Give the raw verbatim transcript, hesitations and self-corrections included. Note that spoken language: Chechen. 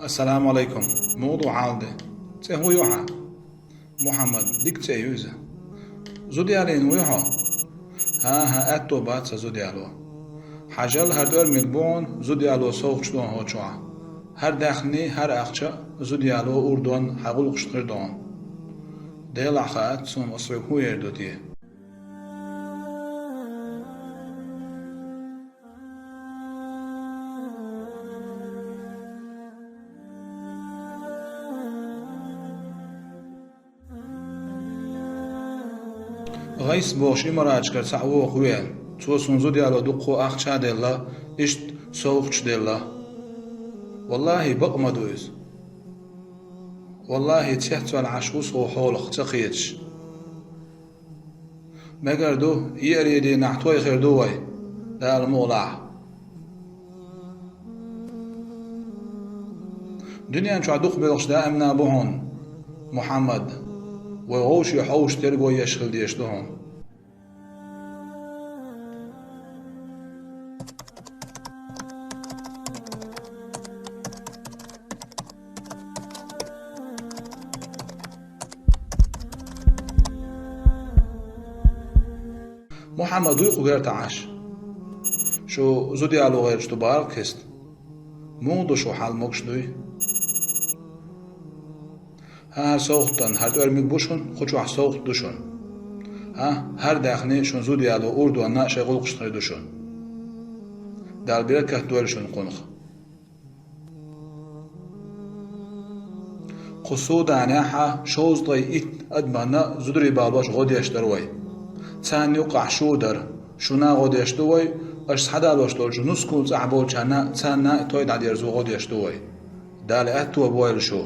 Ассаламу алайкум. Муха ду хьал де? ЦӀе хӀун ю хьан? Мухьаммад, дика цӀе ю иза. Зуда ялийна вуй хьо? ХӀан-хӀа, аьтто бац сан зуда яло. Хьажал, хӀара тӀоьрмиг бу хьуна зуда яло совгӀаташ дохьо чохь. ХӀара даьхни, хӀара ахча зуда яло урдонна хьан гӀуллакхашна хир дохьо. Делахь хаац суна, ас вайга хӀун ер ду те? ГӀайс бохуш имараташкара цхьаъ воху вен. Цо суна зуда яло дуккха а ахча а делла, иштта совгӀаташ а делла. Валлахи, бакъ ма ду иза. Валлахи, цецваьлла Ӏаш ву со хьолах ца кхеташ. Мегар ду, еарин дийнахь той хир ду вай, Дала мукъ лахь. Дуьнен чохь дукхахбелхаш даимна бу хьуна, Мухьаммад, вай вовшийн хьовсуш терго еш хила дезаш ду хьуна. Мухьаммад, дуй кху герта Ӏаш? Шу зуда яло гӀерташ ду бахара кхестта. Муха ду шу хьал, могуш дуй? ХӀан, хӀара совгӀат дан, хӀара тӀоьрмиг бу шуна, кху чохь совгӀат ду шуна. ХӀан, хӀара даьхни шун зуда яло урдонна шайн гӀуллакхашна хир ду шуна. Дала беркат дойла шуна кхунах. Кху Суданехь шовзткъе итт адамна зударий балош гӀо деш дара вай. Царна юккъахь шу дара. Шуна гӀо деш ду вай, аша схьадалош долчу нускал цӀахь болчарна, царна а той дӀадерзо гӀо деш ду вай. Дала аьтто бойла шу.